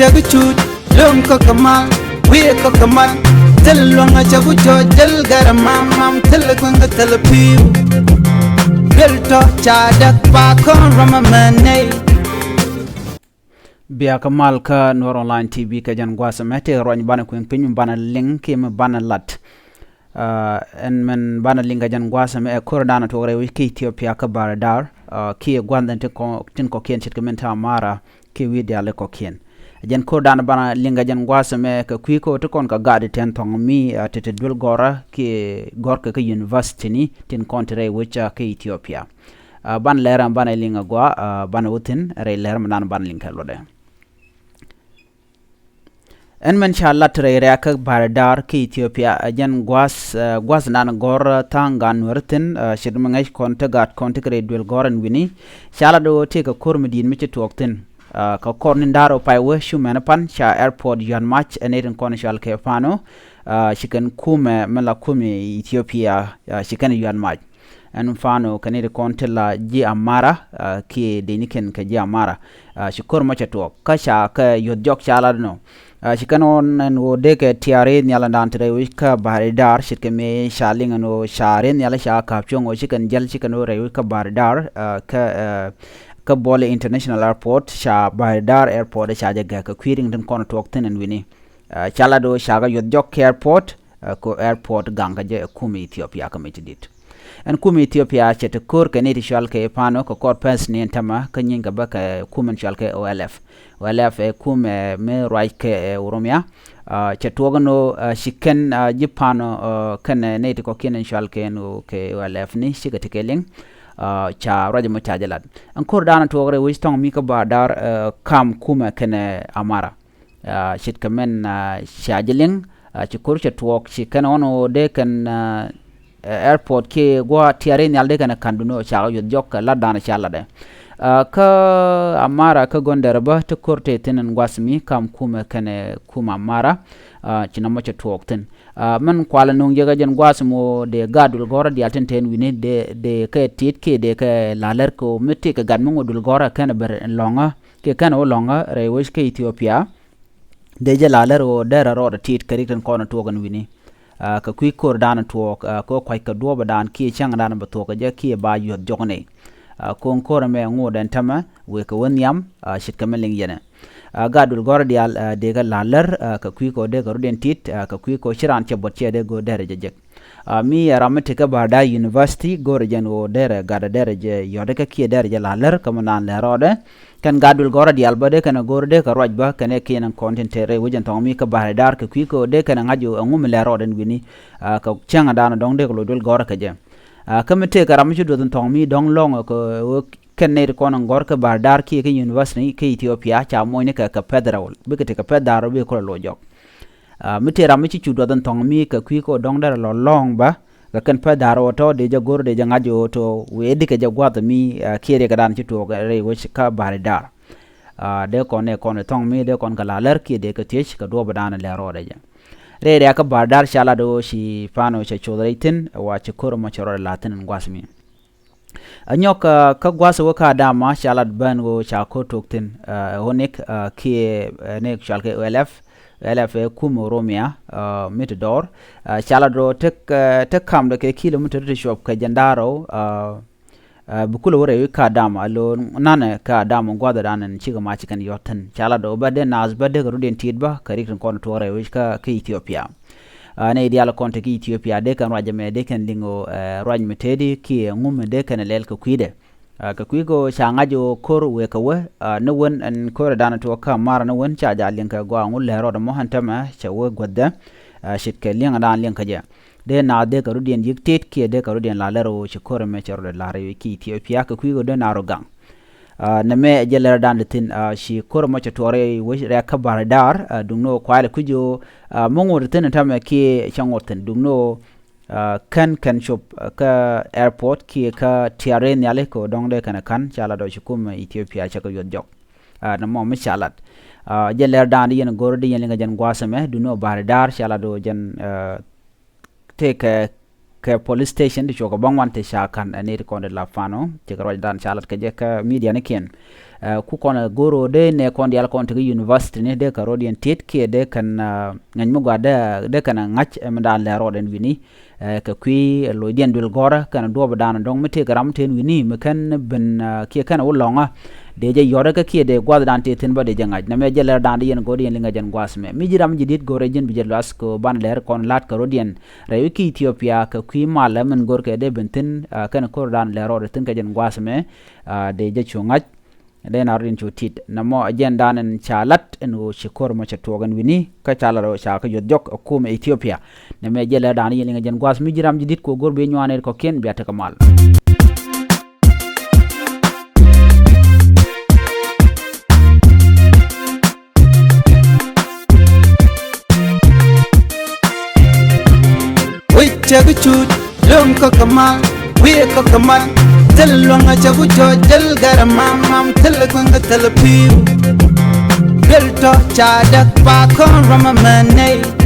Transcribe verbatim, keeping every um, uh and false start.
Cɛ bi cuut lo̱ŋ kɔk kɛ mal, wi̱i̱ kɔk kɛ mal. Thil luäŋ a cɛ bi cɔɔc, thil gɛr a mam mam, thil kueŋ kɛ thil pi̱i̱u. Duel tɔ̱ ca däk pa kɔn rɔm a mɛn nɛy. Bia kä mal kä Nuɔr Online T V kɛ jɛn gua̱a̱th ɛmɛ tëë ruany banɛ kueŋ piny mi banɛ liŋ kiɛ mi banɛ lat. Ɛn min banɛ liŋ kɛ jɛn gua̱a̱th ɛmɛ ɛ ko̱r danɛ tuɔk rɛy wi̱c kä Ethiopia kä Bahir Dar, kiɛ gua̱a̱th ɛn tin kɔ̱kiɛn ce̱tkɛ min te Amara kiɛ wi̱i̱ diaal i̱ kɔ̱kiɛn. Ɛ jɛn ko̱r danɛ banɛ liŋ kɛ jɛn gua̱a̱th ɛmɛ kɛ kui̱ ko̱ ti kɔn kɛ gat itɛn thɔŋ mi tete duel gɔrä kiɛ gɔrkɛ kä university ni tin kɔn ti rɛy wi̱c kä Ethiopia. Banɛ lɛr ɛn banɛ liŋ agua, banɛ wä thi̱n rɛy lɛr mi danɛ banɛ liŋ kɛ luɔtdɛ. Ɛn mɛn ca lat rɛy rɛ̈ɛ̈kä Bahir Dar kä Ethiopia, ɛ jɛn gua̱a̱th, gua̱a̱th nan gɔ̱r tha̱a̱ŋ gan nuɛr thi̱n, ce̱t mi ŋäc kɔn te gat kɔn te kɛ rɛy duel gɔ̱r ɛn wi̱ni. Ca lat ɣöö tëëkɛ ko̱r mi di̱i̱t mi ci tuɔɔk thi̱n. Kä kɔr ni da̱r ɣöö pay wee cu mɛn pan ca airport yuan mac ɛn nɛy tin kɔn cual kɛ Fano. Ci kɛn kumɛ mi la kumɛ Ethiopia, ci kɛn yuan mac. Ɛn Fano kɛn i̱ ti kɔn ti la ji̱ Amara kiɛ deni kɛn kɛ ji̱ Amara. Ci ko̱r mɔ cɛ tuɔɔk kä ca kɛ yuɔth jɔk ca lat nɔ. Ci kɛn ɣɔn ɛn ɣöö dee kɛ tiari nhial ɛn daan ti rɛy wi̱c kä Bahir Dar ce̱tkɛ mëë ca liŋ ɛn ɣöö ca ri nhial ca ka̱p cuɔ̱ŋ ɣöö ci kɛn jäl ci kɛn ɣöö rɛy wi̱c kä Bahir Dar kä kä Bole International Airport ca Bahir Dar Airport ca jɛ gɛk kɛ kui̱ riŋ tin kɔn tuɔɔk thi̱n ɛn wi̱ni. Ca lat ɣöö ca kɛ yuɔth jɔk kɛ airport. Kä airport gaŋ kä jɛ ɛ kumɛ Ethiopia kä mi ti dit. Ɛn kumɛ Ethiopia cɛ ti ko̱r kɛ ni ti cual kɛ Fano kɛ kɔr pɛs ni ɛn tämɛ kä nyiny kɛ bä kɛ kumɛ cual kɛ O L F. O L F ɛ kumɛ mi ruac kɛ Oromia. Cɛ tuɔk ɛn ɣöö ci kɛn ji̱ Fano kɛnɛ ni ti kɔ̱kiɛn ɛn cual kɛ ɛn ɣöö kɛ O L F ni cikɛ ti kɛ liŋ. Ca ruac ɛmɔ ca jɛ lat ɛn ko̱r danɛ tuɔk rɛy wi̱c thɔŋ mi kä Bahir Dar kam kumɛ kɛnɛ Amara. Ce̱tkɛ mɛn cia jɛ liŋ ci ko̱r cɛ tuɔɔk ci kɛn ɣɔn ɣöö dee kɛn airport kiɛ gua̱a̱ tiari nhial dee kɛn ɛ ka̱n duni ɣöö cakɛ yuɔth jɔk kɛ lat danɛ cia latdɛ. Kä Amara kä Gondɛr bä ti ko̱r tëë thi̱n ɛn gua̱th mi kam kumɛ kɛnɛ kumɛ Amara. Ci nɔmɔ cɛ tuɔɔk thi̱n. Mɛn kualɛ nuŋ jɛ kɛ jɛn gua̱th mi ɣöö dee gaat duël gɔ̱rä diaal tin te ɛn wi̱ni dee kɛ ti̱i̱t kiɛ dee kɛ la̱lär kɛ ɣöö mi tëëkɛ gat mi ŋot duël gɔ̱rä kɛn ɛ ber ɛn lɔ̱ŋä. Kiɛ kɛn ɣöö lɔ̱ŋä rɛy wec kä Ethiopia. Dee jɛ la lär ɣöö derɛ rɔɔdɛ ti̱i̱t kɛ rik tin kɔn tuɔɔk ɛn wi̱ni. Kɛ kui̱ ko̱r danɛ tuɔɔk kɛ kua̱c kɛ duɔ̱ɔ̱pɛ dan kiɛ cäŋ danɛ bɛ thuɔ̱k kɛ jɛ kiɛ ba yuɔth jɔkni. Ko̱ŋ ko̱r ɛmɛ ŋot ɛn tämɛ wëë kɛ wä nhiam. Ce̱tkɛ mi liŋ yɛnɛ. Gaat duël gɔ̱rä diaal dee kɛ la lär kɛ kui̱ kɛ ɣöö dee kɛ rɔ̱diɛn ti̱i̱t kɛ kui̱ kɛ ɣöö ci raan cɛ buɔt ciɛ dee go̱o̱r derɛ jɛ jek. Mi ɛ ram mi tekɛ Bahir Dar University go̱o̱rɛ jɛn ɣöö derɛ gatdɛ derɛ jɛ yɔ̱tdɛ kä kiɛ derɛ jɛ la lär kä mi naan lɛ rɔɔdɛ. Kɛn gat duël gɔ̱rä diaal bä dee kɛn ɛ go̱o̱rɛ dee kɛ ruac bä kɛn ɛ kiɛn ɛn kɔn tin te rɛy wec ɛn thɔŋ mi kä Bahir Dar kɛ kui̱ kä dee kɛn ɛ ŋa̱c ɣöö ɛŋu mi lɛ rɔɔdɛ ɛn wi̱ni. Kɛ cäŋ ɛ daanɛ dɔ̱ŋ dee kɛ loc duël gɔ̱rä kɛ jɛ. Kä mi tëëkɛ ram mi ci duɔth ɛn thɔŋ mi dɔ̱ŋ lɔ̱ŋ kɛ ɣöö kɛn nɛy ti kɔn ɛn gɔ̱r kä Bahir Dar kiɛ kä university kä Ethiopia ca muɔ̱cni kɛ kɛ pɛth rɛw bikɛ tekɛ pɛth da̱r rɛw bikɛ kulɛ loc jɔk. Mi tëë ram mi ci cu duɔth ɛn thɔŋ mi kɛ kui̱ kä dɔ̱ŋ derɛ lɔ lɔ̱ŋ bä kɛ kɛn pɛth da̱r ɣöö tɔ̱ dee jɛ go̱r dee jɛ ŋa̱c ɣöö tɔ̱ wëë dikɛ jɛ gua̱th mi kiɛ riɛkɛ dan ci tuɔɔk rɛy wec kä Bahir Dar. Dee kɔn ɛ kɔn ɛ thɔŋ mi dee kɔn kɛ la lär kiɛ dee kɛ thiec kɛ duɔ̱ɔ̱p dan lɛ rɔɔdɛ jɛ. Rɛy riɛk kä Bahir Dar ca lat ɣöö ci Fano cɛ coth rɛy thi̱n wa ci ko̱r ɛmɔ cɛ rɔɔdɛ la thi̱n ɛn gua̱th mi. Ɛ nyɔk kä gua̱th wä kä Adama ca lat bän ɣöö ca ko̱r tok thi̱n ɛ ɣöö nik kiɛ ɛ nik cual kɛ O L F. O L F ɛ kum Oromia mi ti dɔɔr. Ca lat ɣöö tek tek kamdɛ kɛ kilometer ti cuɔp kɛ jɛn da̱r rɛw. Bi kulɛ wä rɛy wi̱c kä Adama alo nanɛ kä Adama gua̱th dan ɛn cikɛ mac ci kɛn yɔ̱t thi̱n ca lat ɣöö bä dee naath bä dee kɛ rɔ̱diɛn ti̱i̱t bä kɛ rik tin kɔn tuɔɔk rɛy wi̱c kä Ethiopia. Nɛy diaal kɔn te kä Ethiopia dee kɛn ruac ɛmɛ dee kɛn liŋ ɣöö ruac mi tëëdi kiɛ ŋu mi dee kɛn lɛl kɛ kui̱dɛ. Kɛ kui̱ kɛ ɣöö ca ŋa̱c ɣöö ko̱r wëë kɛ wee ni wen ɛn ko̱r ɛ da̱a̱n tuɔɔk kä Amara ni wen ca jaa liŋ kɛ gɔaa ŋu lɛr rɔɔdɛ mɔ ɛn tämɛ cɛ wee guäthdɛ. Ce̱tkɛ liŋ ɛ da̱a̱n liŋ kɛ jɛ dee naath dee kɛ rɔ̱diɛn yi̱k tet kiɛ dee kɛ rɔ̱diɛn la lɛr ɣöö ci ko̱r ɛmɛ cɛ rɔɔdɛ la̱r ɛ wi̱c kä Ethiopia kɛ kui̱ kɛ ɣöö dee naath rɔ gaŋ. Nɛmɛ ɛ jɛ lɛr ɛ da̱a̱n ti thi̱n ci ko̱r ɛmɔ cɛ tuɔɔk rɛy wec rɛk kä Bahir Dar duŋni ɣöö kuay lɛ kui̱c ɣöö mi ŋot thi̱n ɛn tämɛ kiɛ cɛ ŋot thi̱n duŋni ɣöö kɛn kɛn cop kä airport kiɛ kä tiari nhiali kɛ dɔ̱ŋ dee kɛn ka̱n ca lat ɔ ci kum Ethiopia cɛ kɛ yuɔth jɔk. Nɛ mɔ mi ca lat jɛn lɛr da̱a̱n di yɛn go̱r di yɛn liŋ kɛ jɛn gua̱a̱th ɛmɛ duŋni ɔ Bahir Dar ca lat ɔ jɛn tëëkɛ kɛ police station ti cuɔkɛ bäŋuan ti ca ka̱n ɛ ni ti kɔn di la pan ɔ. Cikɛ ruacdan ca lat kɛ jɛ kä media ni kiɛn. Ɛ, ku kɔn ɛ go̱r ɣöö dee nɛ kɔn diaal kɔn ti kä university ni dee kɛ rɔɔdiɛn tiet kiɛ dee kɛn, ɛ, ŋäc mi gɔaa dee, dee kɛn ɛ ŋa̱c ɛ mi daan lɛ rɔɔdɛn wi̱ni. Ɛ, kɛ kui̱ ɛ lo̱cdiɛn duël gɔ̱rä kɛn duɔɔpdan dɔ̱ŋ mi tëëkɛ ram tëën wi̱ni mi kɛn ben, ɛ, kiɛ kɛn wä lɔ̱ŋä. Dee jɛ yɔ̱rä kä kiɛ dee gua̱thdan tëë thi̱n bä dee jɛ ŋa̱c. Nɛmɛ jɛ lɛr daan dee yɛn go̱r yɛn liŋɛ jɛn gua̱a̱th mɛ. Mi ji̱ ram ji̱ di̱t go̱rɛ ji̱n bi jɛ luath kɛ ɣöö banɛ lɛr kɔn la̱t kɛ rɔ̱diɛn. Rɛy wi̱c kä Ethiopia kɛ kui̱ malɛ min go̱rkɛ dee ben thi̱n, ɛ, kɛn ko̱rdan lɛr rɔɔdɛ thi̱n kɛ jɛn gua̱a̱th mɛ. Ɛ, dee jɛ cu ŋa̱c. Dee na rɔ̱diɛn cu ti̱t. Nɛmɔ ɛ jɛn daan ɛn ca la̱t ɛn ɣöö ci ko̱r mɔ cɛ tuɔɔk ɛn wi̱ni. Kä ca lat ɣöö ca kä yuɔth jɔk ɛ kumɛ Ethiopia. Nɛmɛ jɛ lɛr daan yɛn liŋɛ jɛn gua̱a̱th mi ji̱ ram ji̱ di̱t kɛ ɣöö go̱r bi nyuan nɛy kɔ̱kiɛn bia tekɛ mal. Wi̱c cɛ bi cuut lo̱ŋ kɔ̱kä mal, wi̱i̱ kɔ̱kä mal. Thil luäŋä cɛ bi jɔɔc, thil gɛrɛ mam mam, thil kueŋä thil pi̱i̱w. Thil tɔ̱ ca däk pa kɔn rɔmɛ mɛ nɛy.